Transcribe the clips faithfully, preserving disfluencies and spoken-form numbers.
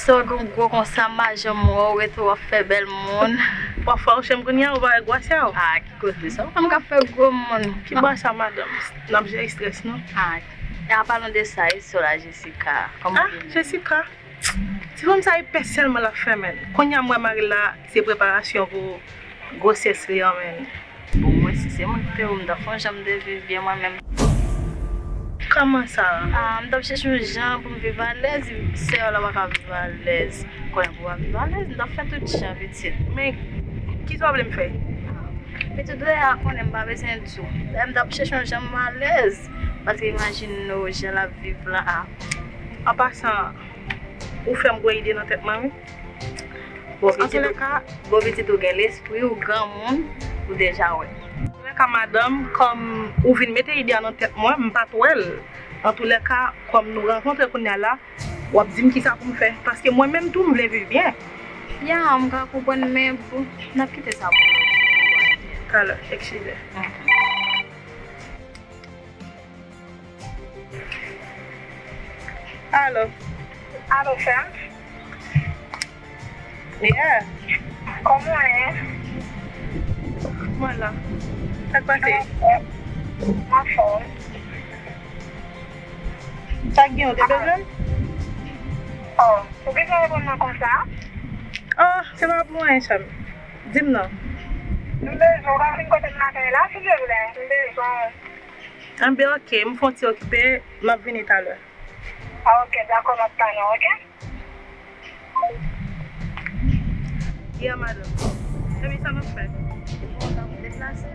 Sa w gen gwo konsa, m pa janm wè w rete w ap fè bèl moun. W ap fè w chèm kounye a, ou pa wè gwa sa w? Ah, ki kote sa? Ou konn k ap fè gwo moun. Ki bò sa, madanm? N ap jere estrès nou. Ah, e an palan de sa, e sè w la, Jessica? Kòman... Ah, Jessica? Ti fanm sa epès sèlman l ap fè, menn. Kounye a m wè mari l la, se preparasyon pou gwosès li an, menn. Bon, mwen, si se mwen ki te ou, m t ap fè yon jan m te viv byen mwen menm. Kòman sa? Ah, m t ap chèche yon jan pou m viv alèz. Sè w la pa ka viv alèz. Konnen pou w pa viv alèz, m t ap fè tout jan, pitit. Men, kisa w vle m fè? Pitit, ou deja konnen m pa bezwen di w. Lè m t ap chèche yon jan m alèz, paske imajine w jan l ap viv la a. An pasan, ou fè m gwo ide nan tèt mwen, wi. Bon, pitit, ou gen lespri, ou granmoun, ou deja wè. Antoulèka, madanm, kòm ou vin mete ide a nan tèt mwen, m pa t wè l. Antoulèka, kòm nou rankontre kounye a la, w ap di m kisa pou m fè. Paske mwen menm tou, m vle viv byen. Ya, m ka konprann, men bon, n ap kite sa pou yon lòt jou. Talè, eskize. Alo. Alo, sè m? Yeah. Kòman w ye? Mwen la. Sa k pase? Mwen anfòm. Sa k gen, ou te bezwen m? Oh, ou bezwen reponn mwen konsa? Oh, se pa pou anyen, sè m. Di m non. M bezwen w, pa vin kote m maten la, silvouplè. M bezwen w. Anben, oke, m fè yon ti okipe, m ap vini talè. Ah, oke, dakò, m ap tann ou, oke? Yeah, madanm. Ebyen, sa m ap fè? Bon, n ap deplase.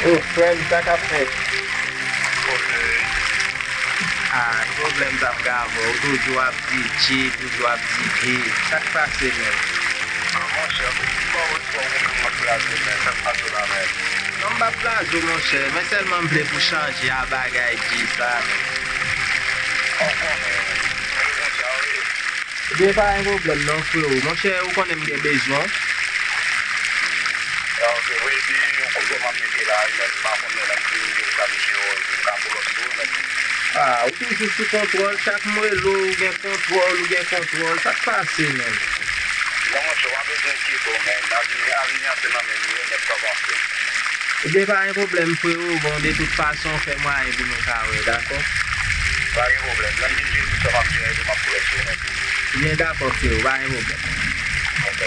Oh, frè m, sa k ap fèt? Ah, ki pwoblèm sa m ka avè w? Ou toujou ap di G, toujou ap di G. Sa k pase menm? Ah, monchè, ou pa wè twò ou menm w ap blaze menm. Sa k pase w la menm? Non, m p ap blaze w, monchè, men sèlman m vle pou chanje a bagay G sa menm. Ou konnen, mwen konsa wi. Ebyen, pa gen pwoblèm non, freo. Monchè, ou konnen m gen bezwen w. Ah, ok, wi, epi yon kote m ap mete la, wi, men m pa konnen lè m fin rive, m ka mete yo, epi m ka pran lòt sou ou, men. Ah, ou toujou sou kontwòl, chak m rele w, ou gen kontwòl, ou gen kontwòl, sa k pase, menm? Non, monchè, w pa bezwen enkyete w, men. Avni, avni a se nan men nou, men, pa panse. Ebyen, pa gen pwoblèm, freo. Bon, de tout fason, fè mwayen pou nou ka wè, dakò? Pa gen pwoblèm. Nan men Jezi, sa m ap jere, epi m ap pran lòt sou ou, men. Ebyen, dakò, freo, pa gen pwoblèm. Ok.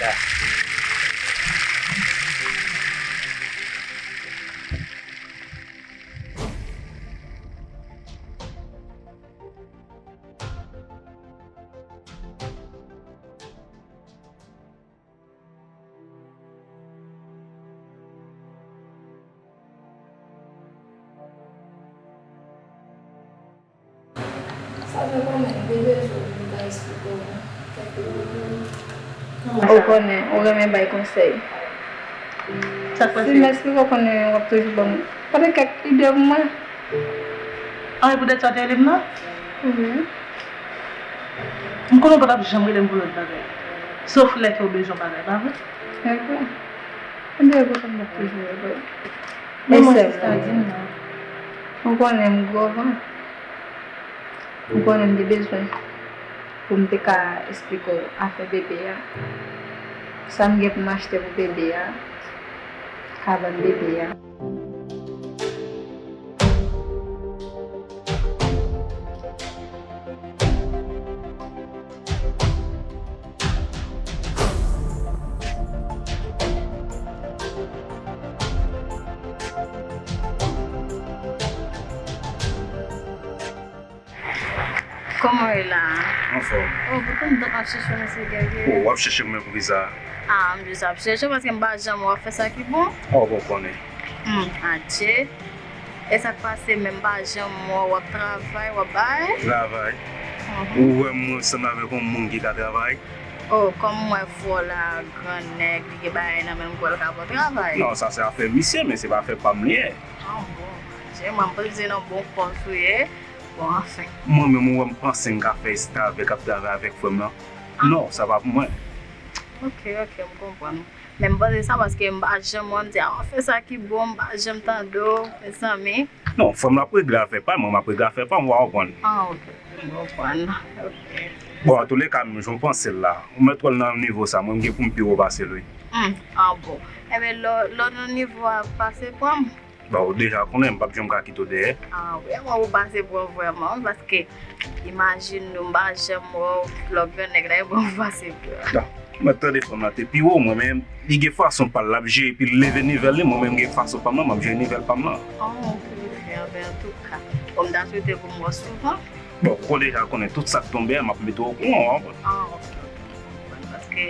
Dakò. Sa fè kòman m te bezwen pou m ka eksplike w kèk ide. Ou konnen, ou renmen bay konsèy. Sa k pase? Si m eksplike w, konnen w ap toujou ban m pote kèk ide pou mwen. Ah, e poutèt sa w te rele m nan? Wi. M konnen w pa t ap janm rele m pou lòt bagay. Sof lè ke w bezwen yon bagay, pa vre? Se vre. Ebyen, poukisa m t ap toujou rele w? Men mwen, sista, di m non. Ou konnen m gwo vant. Ou konnen m te bezwen pou m te ka eksplike w afè bebe a. Sa m gen pou m achte pou bebe a, ka vann bebe a. Kòman w ye la? Anfòm. Oh, poutan m t ap chèche w, mesye Guerrier. Oh, w ap chèche mwen poukisa? Ah, m jis ap chèche w paske m pa janm wè w ap fè sa ki bon. Oh, bon, konnen. Hmm, adje. E sa k pase menm, m pa janm wè w ap travay, w ap bay? Travay? Mhm. Ou wè m sanble avèk yon moun ki ka travay? Oh, kòm mwen fò la, gran nèg, li gen bagay nan men l, m kwè l ka ba w travay. Non, sa se afè misye, men se pa afè pa m li ye. Ah, bon, Bondye, mwen, m panse se nan bon pòs ou ye. Bon, anfen. Mwen menm, ou wè m panse m ka fè estavèk ap travay avèk frè m lan? Non, sa pa pou mwen. Ok, ok, m konprann. Men m panse sa paske m pa janm wè w, m di, "Ah, w ap fè sa ki bon, m pa janm tande w, mezanmi." Non, frè m l ap regle afè pa l, mwen m ap regle afè pa m, w a konprann. Ah, ok. M konprann. Ok. Bon, antouleka, menm jan w panse l la, ou mèt wè l nan nivo sa, mwen m gen pou m pi wo pase l, wi. Hmm, ah bon. Enben, lè w, lè w nan nivo a, pase pran m. Bon, ou deja konnen, m p ap janm ka kite w dèyè. Ah, vrèman, ou pase pran m vrèman, wi, paske imajine nou, m pa janm wè w, lè w gen nèg la, e bon, ou pase pran m. Bon, mwen tande frè m lan te pi wo, mwen, men li gen fason pa l, l ap jere, epi l leve nivo l li, mwen menm gen fason pa m lan, m ap jere nivo pa m lan. Oh, ok, ok, enben, antouka, bon, m ta swete pou m wè w souvan. Bon, ou deja konnen tout sa k tonbe a, m ap mete w okouran, w a konprann. Ah, ok, ok, m konprann. Paske,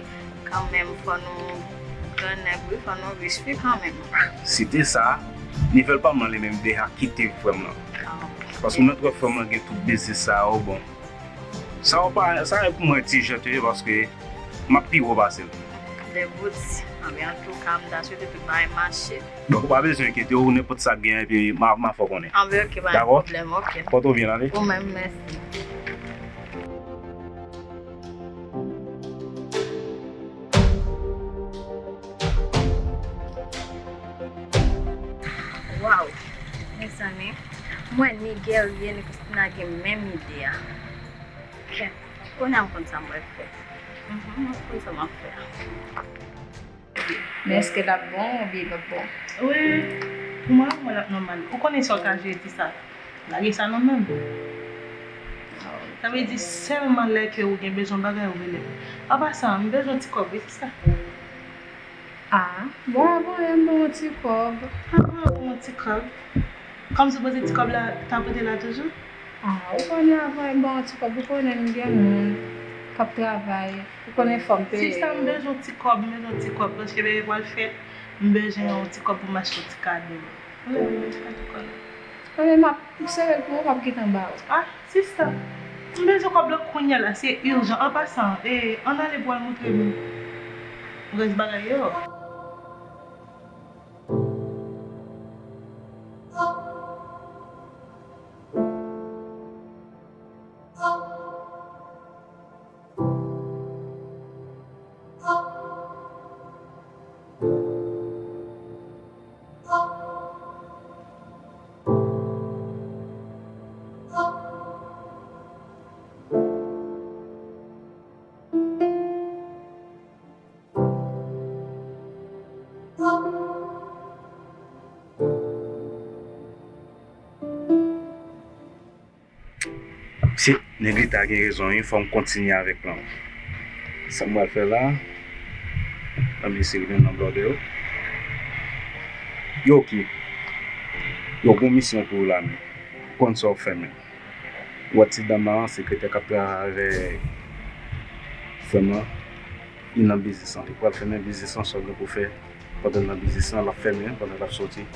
kanmenm, fò nou gran nèg, wi, fò nou rich, wi, kanmenm. Site sa, nivo pa m lan, li menm, deja kite frè m lan. Ah, ok. Paske ou mèt wè frè m lan gen tout biznis sa yo, bon. Sa yo pa, sa yo pou mwen ti jan tou ye, paske m ap pi wo pase l. Lè bouti, anben, antouka, m ta swete tout bagay mache. Donk, ou pa bezwen enkyete w, nenpòt sa k genyen, epi m a, m a fè w konnen. Anben, ok, pa gen pwoblèm, ok. Dakò? Pòte w byen, ale. Ou menm, mèsi. Waw, mezanmi, m wè ni Guerrier ni Christina gen menm ide a. Kèt, kounye a m konn sa m pral fè. Mhm, m konn sa m ap fè a. Men èske l ap bon oubyen l p ap bon? Wi, pou mwen, mwen l ap nòmal. Ou konnen sa w ka jere ti sa. Lage sa nan men m. Sa vle di sèlman lè ke ou gen bezwen bagay ou rele m. An pasan, m bezwen ti kòb wi, sista. Ah, bon, avan yè m ban w ti kòb. Avan ou ban m ti kòb. Kòm sipoze ti kòb la ta pote la toujou? Ah, ou konnen avan yè m ban w ti kòb, ou konnen m gen moun k ap travay, ou konnen fò m peye yo. Sista, m bezwen ti kòb, m bezwen ti kòb, paske bebe pral fèt, m bezwen yon ti kòb pou m achte yon ti kado. Ou lè m bezwen ti kado kòb. Anben, m ap sere l pou ou, m ap gentan ba ou. Ah, sista, m bezwen kòb la kounye a la, se ijan. An pasan, e, ann ale pou w al montre m rès bagay yo. Se, nèg li ta gen rezon wi, fò m kontinye avèk plan. Sa m pral fè la, ann eseye vin nan blòdè yo. Yo, ok. Yo, gon misyon pou ou la, men. Ou konn sa w fè, men. Ou wè ti dam lan, sekretè k ap travay avèk frè m lan, li nan biznis lan. Li pral fèmen biznis lan, sa w gen pou fè. Pandan l nan biznis lan, l ap fèmen, pandan l ap soti,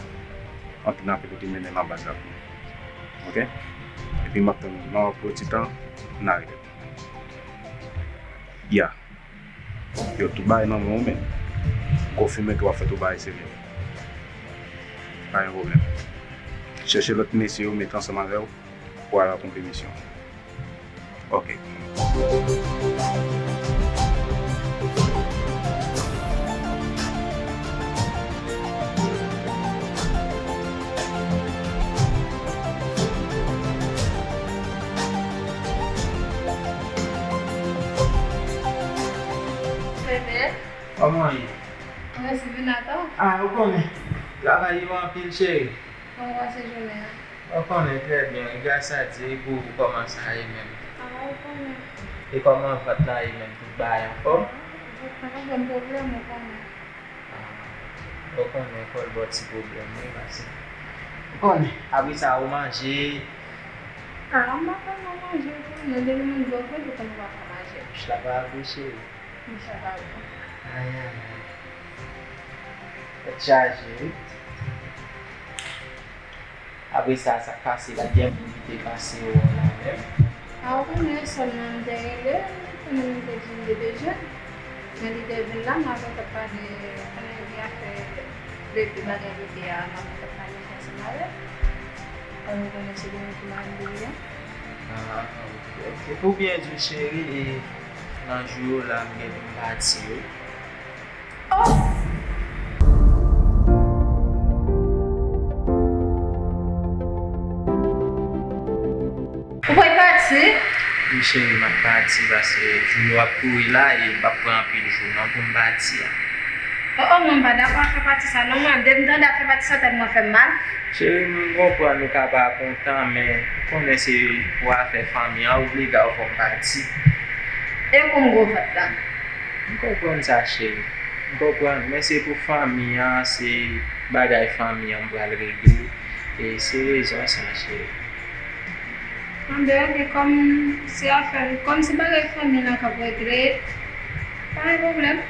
antre nan apèl ou te mennen nan bag la pou mwen. Ok? Epi m ap tann ou. Nan yon ti tan, n a rele. Ya. Yo, tout bagay nan men w, men. Konfime ke w ap fè tout bagay serye. Pa gen pwoblèm. Chèche lòt mesye yo, mete ansanm avè w pou al akonpli misyon. Ok. Bebe. Kòman ye? Mwen resi vin ata. Ah, ou konnen. Travay yo anpil, cheri. Kòman w pase jounen an? Ou konnen trè byen, wi, gras a Dye, e pou ou, kòman sa ye menm? Ah, ou konnen. E kòman vant la ye menm, tout bagay anfòm? Ah, vant la pa ban m pwoblèm, ou konnen. Ah, ou konnen, fò l ba w ti pwoblèm, wi, paske ou konnen, apre sa, ou manje. Ah, m pa tèlman manje, ou konnen, depi moun di w fre, ou konnen ou pa ka manje. Bouch la pa vre, cheri. Bouch la pa vre. Ay, ay, ay. Tèt chaje, wi. Apre sa, sa k pase la, gen moun ki te pase yo la menm. A, ou konnen sè m nan m te rele, konnen m te di m te bezwen. Men li te vin la, m avè l t ap pale, konnen gen afè bebe, bagay bebe a, m avè l t ap pale ansanm avè l. Alò, konnen se li menm ki mari bebe a. Ah, ok, ok. Pou byen di w, cheri, e nan jou yo la, m gen pou m pati, wi. Oh! Ou pral pati? Wi, cheri, m ap pati paske jou yo ap kouri la e m p ap pran anpil jou non pou m pati a. Oh, oh, mwen m pa dakò ak fè pati sa non, mwen, depi m tande ak fè pati sa, tèt mwen fè m mal. Cheri, m konprann ou ka pa kontan, men ou konnen se pou afè fanmi an, obliga w fò m pati. E kou m gwo vant la? M konprann sa, cheri. M konprann, men se pou fanmi an, se bagay fanmi an m pral regle. E se rezon sa, cheri. Anben, ok, kòm se afè, kòm se bagay fanmi lan k ap regle, pa gen pwoblèm.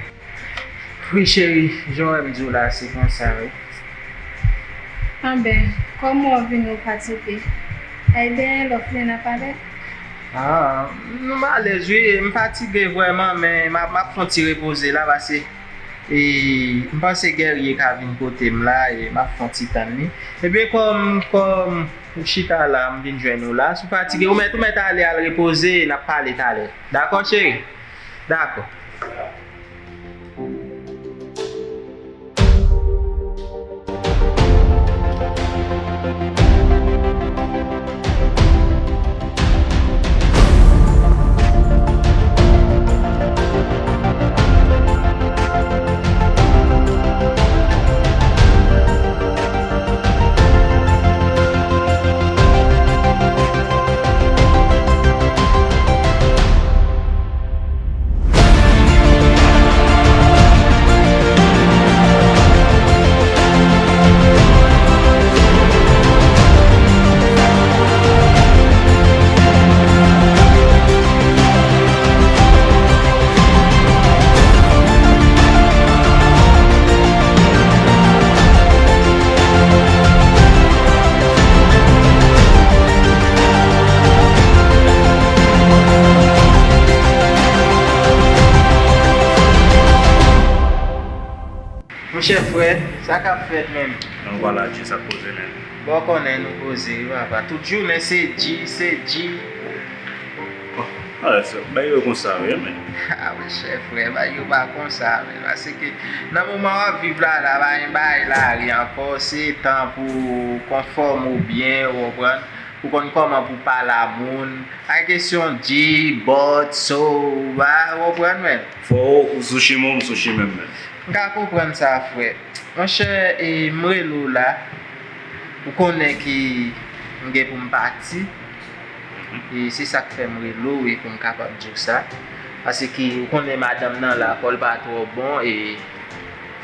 Wi, cheri, jan w wè m di w la, se konsa, wi. Anben, kòm w ap vini ou fatike, ebyen, lè w fini n a pale. Ah, m alèz, wi, m fatige vrèman, men m ap, m ap fè yon ti repoze la, paske, e, m panse Guerrier ka vin kote m la, e m ap fè yon ti tann li. Ebyen, kòm, kòm ou chita la, m vin jwenn ou la, si w fatige, ou mèt, ou mèt ale, al repoze, n ap pale talè. Dakò, cheri? Dakò. Monchè frè, sa k ap fèt menm? Nan vwala, Dji, sa k poze menm? Bon, w konnen nou poze wi papa. Tout jounen se Dji, se Dji. Bon, alè, se, bagay yo konsa wi, men. Ah, monchè frè, bagay yo pa konsa, men. Paske nan moman w ap viv la, la, pa gen bagay lari ankò. Se tan pou w konfòme w byen, ou konprann? Pou w konn kòman pou w pale a moun. Pa kesyon Dji, bòt, so, ou pa konprann, men. Fò w sou chimen w, m sou chimen m, men. M ka konprann sa, frè. Monchè, e, m rele w la. Ou konnen ke m gen pou m pati. E se sa k fè m rele w e pou m kapab di w sa. Paske ou konnen madanm nan la, kò l pa twò bon e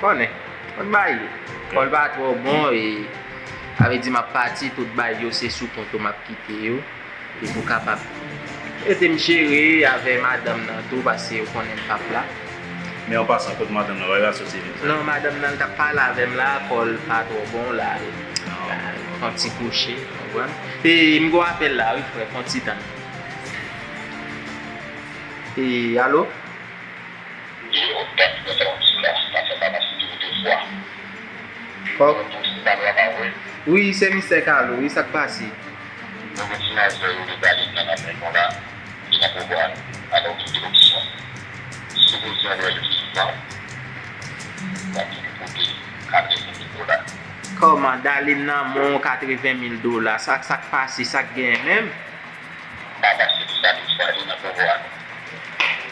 konnen, konn bagay yo. Kò l pa twò bon e sa vle di m ap pati, tout bagay yo se sou kont ou m ap kite yo. E pou kapab ede m jere avè madanm nan tou, paske ou konnen m p ap la. Men an pasan, kot madanm nan, bagay la soti vit fè. Non, madanm nan, l t ap pale avè m la, kò l pa twò bon la. Ah, ok. Fè yon ti kouche, ou konprann? E m gon apèl la, wi, frè, fè yon ti tann. E, alo? Kòk. Wi, se mistè Kalo, wi, sa k pase? Nou gen ti manzè yo rele Daline nan nan men nou la, li nan pouvwa nou. Alò, nou gen opsyon. Si w bezwen wè l vivan, w ap vin pote katreven mil dola. Kòman, Daline nan men w, katreven mil dola? Sa, sa k pase, sa k genyen menm? Pa pase pou sa, tout sa li nan pouvwa nou.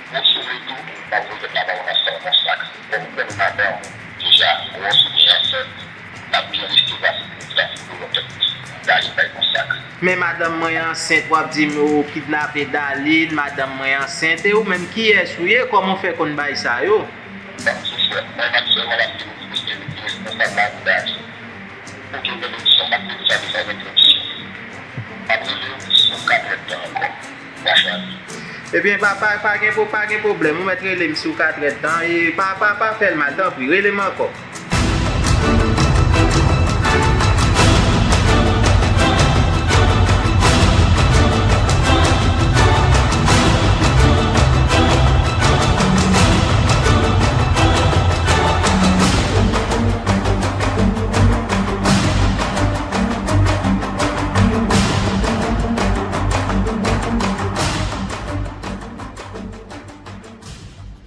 Gwosou retou, m ap voye tèt la ba w nan sa, nan sak. Bon, ou konnen madanm, deja, gwosou li ansent, n ap byen resevwa se pou trafik pou yon tèt. Daline bay yon sak. Men madanm mwen ansent, w ap di m ou kidnape Daline, madanm mwen ansent, e ou menm kiyès ou ye, kòman w fè konn bagay sa yo? Bon, se frè, mwen m ap sèlman l ap di w ki responsab la pou Daline. Ou gen benediksyon, m ap di w sa deja gen benediksyon. M ap rele w sou katrèdtan ankò. Bonswa. Ebyen, pa, pa, pa gen pwo-, pa gen pwoblèm. Ou mèt rele m sou katrèdtan. E pa, pa, pa fè l mal, tanpri. Rele m ankò.